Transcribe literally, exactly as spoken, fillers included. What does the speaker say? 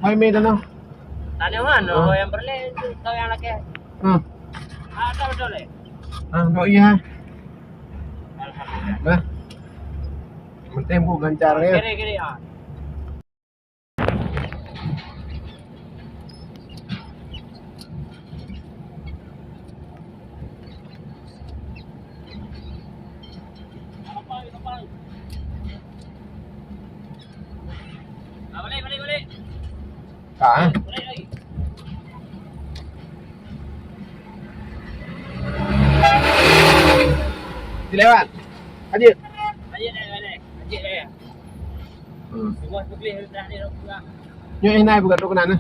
Hai mie tanoh. Tanoh kan? Oh, yang berleh tu, tau yang laki. Hmm. Ah, tahu, tahu leh. Ah, tak iya. Alhamdulillah. Dah. Penting bu gancar ya. Kiri, kiri, ah. Ah, balik, balik, balik. Ah. Balik lagi. Dilewat. Lanjut. Lanjut, lanjut, lanjut. Lanjut, lanjut. Hmm. Semua tu boleh dah dia orang. Nyoe inai bukan tu kena nah.